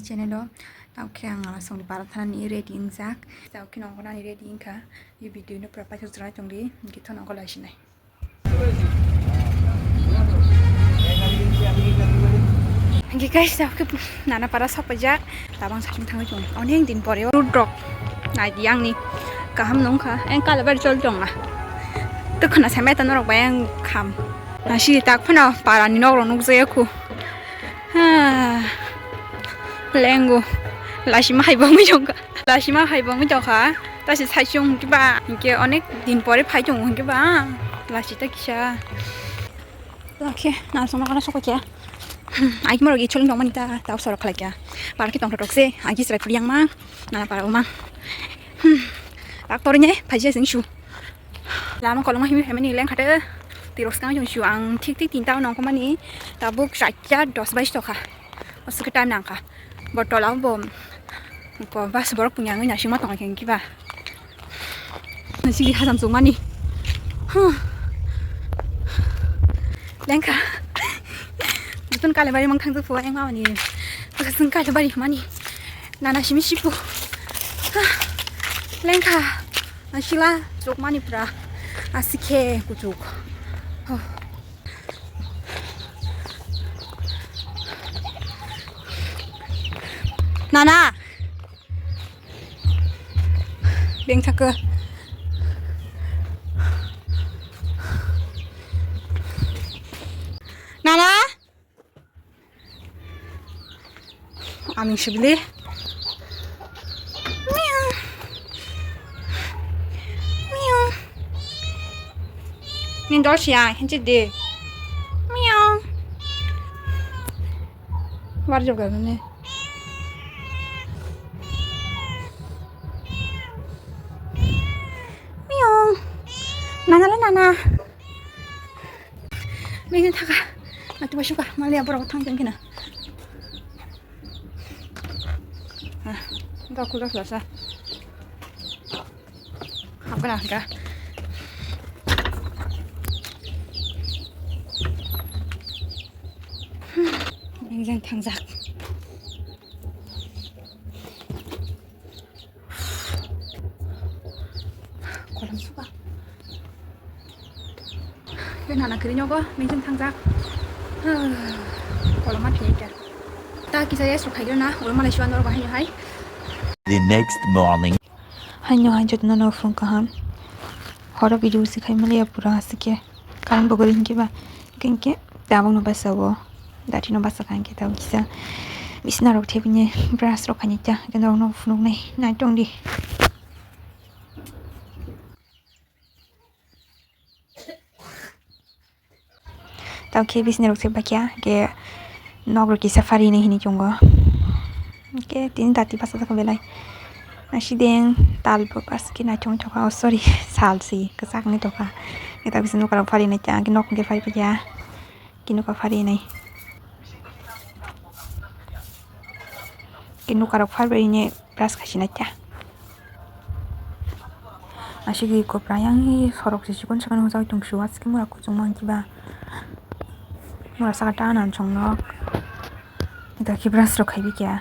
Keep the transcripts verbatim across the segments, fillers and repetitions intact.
Channel o, tamo khe ang ala songni para thanani ready wngjak. Tamo khe nongkhornani ready wngkha. Video no pura paithak chwrai tongdi, hwnkhe tho nongkhor lai sinai. Hwnkhe guys, tamo khe nana para sok paijak. Tabang saking thangwi tongo. Onek din pore road rok. Naidi angni kaham nungkha. Eng kala bar chol tongna. Tukhana sameta norok bai ang kham. Nasi tak phano para ni nok rok nukjaya khu. Ha. Lengo. Lasima hai bangwi jongka. Lasima hai bangwi jongka. Tasi sai chung kiba. Hwnkhe onek din pore phai chung hwnkhe ba. Lasi ta kisa. Lakhe, nal songno kana sokoi kya. Hmm, ai kimo rogi choling dong mani ta, ta usoro khalai kya. Para ki tong tok se, ai ki srai puri yang ma. Nana para uma. Hmm. Tak tori ne, phai je sing shu. Lama koloma himi family leng khate. Tirok skang jong shu ang thik thik tinta nong komani. Tabuk sacha dos bais tokha. Osuke time nangkha. Bo tola bo. Ko bas borok punya ngi nasing ma tong keng kiba. Nasigi hajam sung mani. Huh. Lengkha. Butun kale bari mang thang tu puwa yang mani. Baka sung kale bari mani. Nana simi sipu. Huh. Lengkha. Asila chuk mani pura. Asikhe kuchuk. Huh. Nana. Beng thaka. Nana. Aming sibili. Miau. Miau. Ni dol siya, hinchi di. Miau. War joga ne. Miau. Nana le nana. Bini thaka. Atu basuka, mali aboro thang jang kina. Ah, da kula kula sa. Habra ga. Bini jang thangjak. Kolom suka. Ke nana kiri nyogo, minjin thangjak. Kolom ma thiya kya. Ta kisa yes rok khaigir na, ulo malai suan dor bahai hai. The next morning. Hai no hai jotno no phung kaham. Horo video si khai mali apura asike. Karon bogol hinke ba. Hinke tabang no basa wo. Dati no basa kha hinke tabang kisa. Bisna rok thebinye brush rok khani ta. Hinke norok no phunuk nai. Nai tong di. Tao khe bisni rok se bakya ke nok rok kisa phari hinwi hinwi chungo. Ke tini dati basa basa belai. Asideng tal bo bas ke naithok thok, oh, sorry, sal si kwchak wngwi tongkha. Ke ta bisni nok rok phari nai kya, ke nok hwnkhe phari pakya. Ke nok phari nai. Ke nok rok phari nai. Brush khai sinai ta. Asigi kopra yang hi sorok se chikon chikon hojak tong su, aski mura kuchung mang kiba. Mura saka ta nan chong nok. Ita ki brush rok khai bi kya.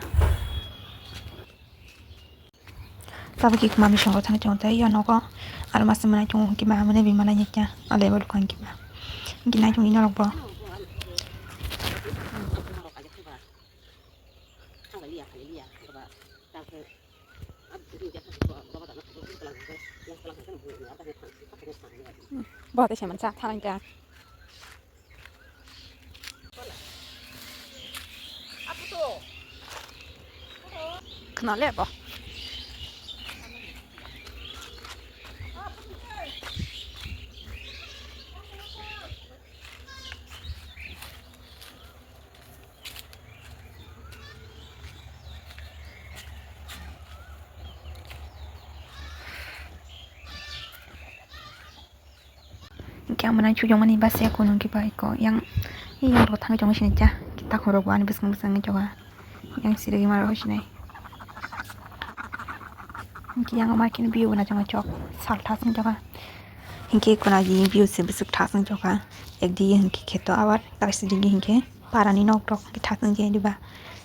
Tabo ki mami song rok thang chong ta ya nogo. Aro mas manai chong kiba, mane bi manai ya kya. Ale bol kong kiba. Ginai chong ino rok bo. Bo tei se mansa thanai ta. Khna le bo. Hingke ang mwnai chujongmani basa ya kunu hingke bai ko yang, yang rok thangwi chongwi sinai cha, takhum rok bo ani bwswk bwswk wngwi chonga, yang sirigwi ma rok sinai. Hingke yang market ni view bo naithok naithok sal thasung jaga, hingke kuna view se bwswk thasung jaga, ekdi hingke kheto abar kaisa digi hingke. Parani nok rok hingke thasung je diba.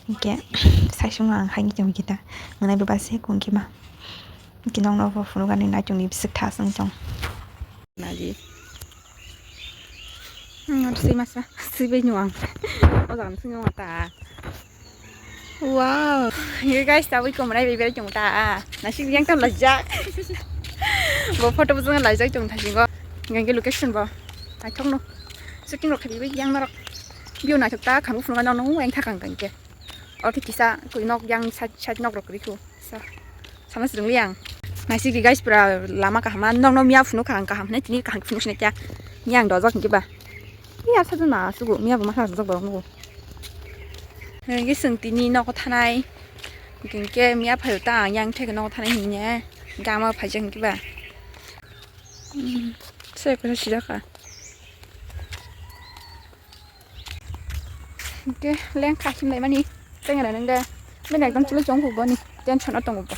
Hingke saisung ang hai tong kita nganai bwbase kung kima. Kinong no bo phunukani naichung ni bisik thasung tong. Naji. Hmm, sui masa, sui bai nuang. O jagan sui nuang ta. Wow. Ye guys, tabui komrai bai berai tong ta. Nasik yang tam lajak. Bo photo bujang lajak tong thasingo. Yang ke location bo. Naithok no. Shooting rok khabi bai yang norok. View naithok ta khamu phunukani nong yang thakang kang ke. Oke kisa kui nok yang side side nok rok rikhu. Sa. Sama srwngli ang. Naisik di guys pura lama kaham. Nong no miya phunuk kha ang kaham hinai tini kaham phunuk sinai kya. Miya ang dojak hingke ba. Iya sa na sugu miya bo masa dojak borok nugo. Hingke seng tini nok thanai. Hingke miya phayo ta ang yang thek nok thanai hinne. Gama phaijak hingke ba. Hmm, se ko sida ka. Hingke lengkha himlaimani tengera nang de. Bini ekdom chwla chong kuk boni tension o tongo bo.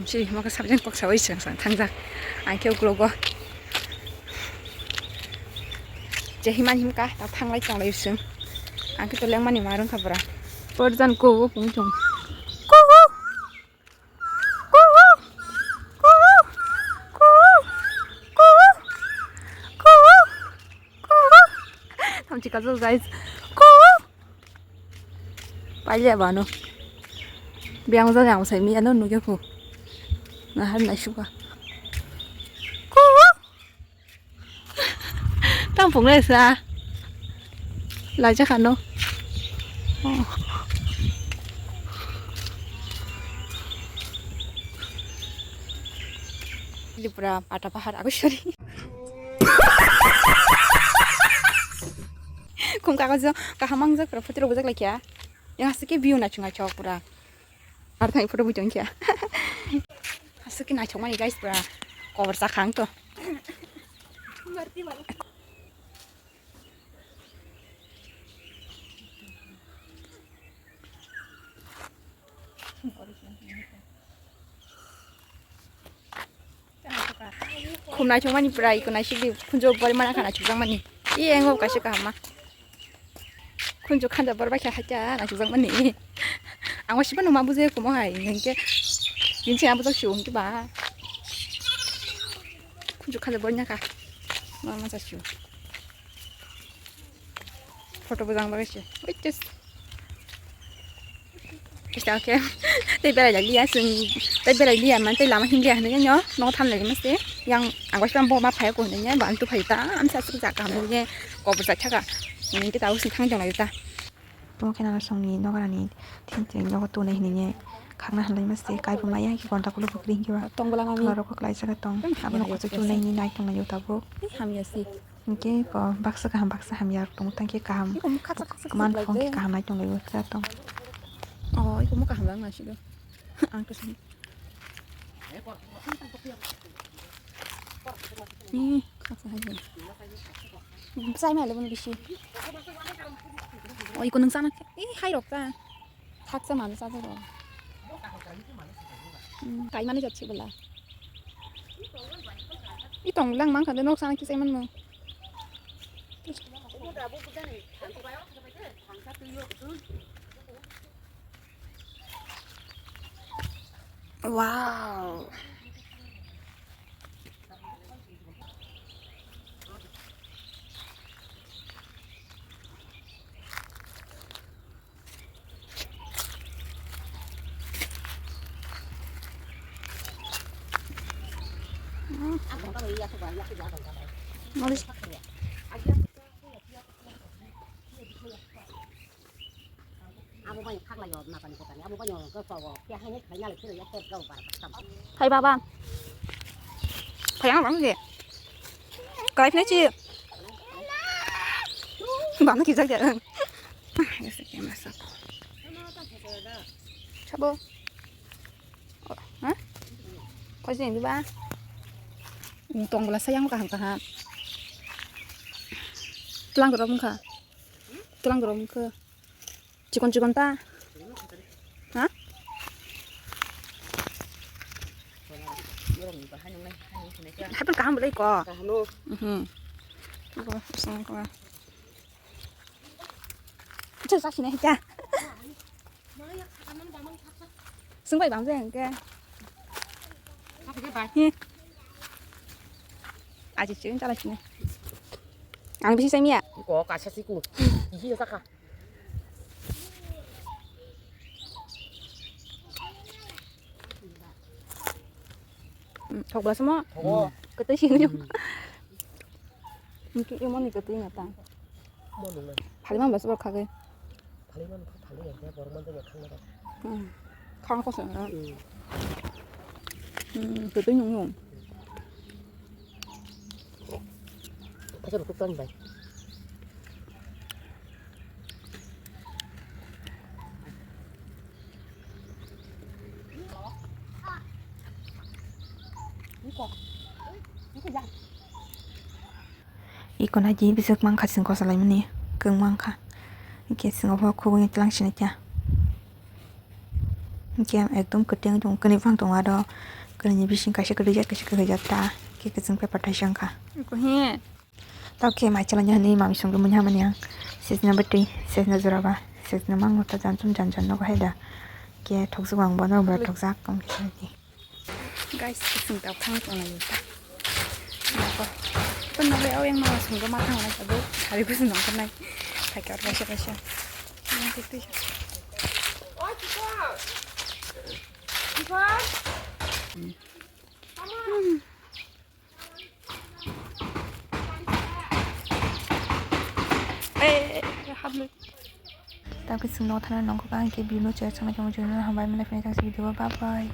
Siri mo khe sabjang kok sawi seng seng thangjak. Ang khe uklogo. Je himan himka ta thanglai tonglai seng. Ang khe to lengmani ma rwngkha bwra. Porjan ko o pung chong. Thamchi kajol guys. Paile bano. Biang jani ang sai mi ano nugya ko. Na har na shuka. Tam phungnai sa. Laijak ano. Oh. Tripura pata pahar aku sorry. Khum kagojo kaham mangjak pura photo rok bujak laikya. Yang asike view na chunga chok pura. Ar thai photo bujang kya. Asike na chok mani guys pura. Cover sa khang to. Khum naithok mani pura iko naisik di khunjo bori mana khana chukjak mani. I engo kaisa kaham ma. Khunjo khanja bor bai kha hakya naisik jak mani. Ang wasiba numa bujui kumo hai hingke. Bini se ang bujak siyo hingke ba. Khunjo khanja bori na kha. Ma ma sa siyo. Photo bujang bagwi se. Oi, tes. Kisa khe. Tei berai liya sung. Tei berai liya man tei lama himliya hinwi no. No than lai mase. Yang agos pam bo ma phai ko hinwi ba antu phai ta. Am sa suk ja kam ye. Ko bu sa chaka. Ni ta usung thang jong lai ta. Tamo khe nang song ni nogo rani. Thin thin nogo tu nai hinwi. Khang na hinwi mase. Kai bu ma yang ki konta kulu bukri hinwi ba. Tong bala ma mi. Khoro ko klai sa tong. Abo no ko tu nai ni nai tong lai ta bu. Ham ya si. Hingke bo baksa kaham baksa hamya rok tongo tangke kaham. Iko mokha sak sak sak man lai phone je. Kaham nai tong lai cha tong. Oh, iko mokha hamya nang sido. Ang to sini. Ni khasa hai. Sai mai le bisi. Oh, iko nang sana. Ih, hai rok ta. Thaksa mano cha jabo. Hmm, kai mani jotsi bela. I tong lang mang khande nok sana kisai manmo. Wow. Abo bai khaklai o napani kotani, abo bai o khe kok o khe haini khaina le phiro ya khe kau bar kha tam. Hai baba. Hai ang bang je. Kai phne chi. Bang ki jak jak. Sabo. Ha? Koi sini ba? Tong bela sayang kaham kaham. Tulang gerom kha. Tulang gerom kha. Chikon chikon ta. Ha? Hapan kaham belai ko. Mhm. Bo, song ko. Chu sa sine ka. Sung bai bang jeng ke. Hi. Aji chun chala sine. Ang bisi sai miya. Ko ka sa siku. Ihi sa ka. Thok bla samo. Thogo. Kete sing. Mungkin emon ni kete ngata. Mo nung nai. Phali man bas bor khage. Phali man kho phali ya, ya bor man de khang na. Hmm. Khang ko sa. Hmm. Hmm, kete nyung nyung. Kaisa rukuk tang bai. Iko na ji bisik mang kha sing kosa lai mani keng mang kha. Ike singo bo khugui tlang sini kya. Ike ekdom ketiang tong kani phang tong aro kani bising kaisa kari jat kaisa kari jat ta ke kesing paper thai sang kha. Iko he. Tao khe mai chalanya hwnwi mami songwi manya hamani ang. Sesna bwtwi, sesna joraba, sesna mangno ta janchum janjan nogo hai da. Khe thokjak ang bono bwra thokjak kong khe sini. Guys, kising tao khang tong lai ta. Nako. Pun nang le aweng mama songwi ma thang lai ta bo. Hari bus nong kan nai. Hai ka kaisa kaisa. Nang khe twi. Tao khe chwng nogo thana nongkha ang khe video no chaya chana khe mujung no hambai mwnai phai thang si video bye bye.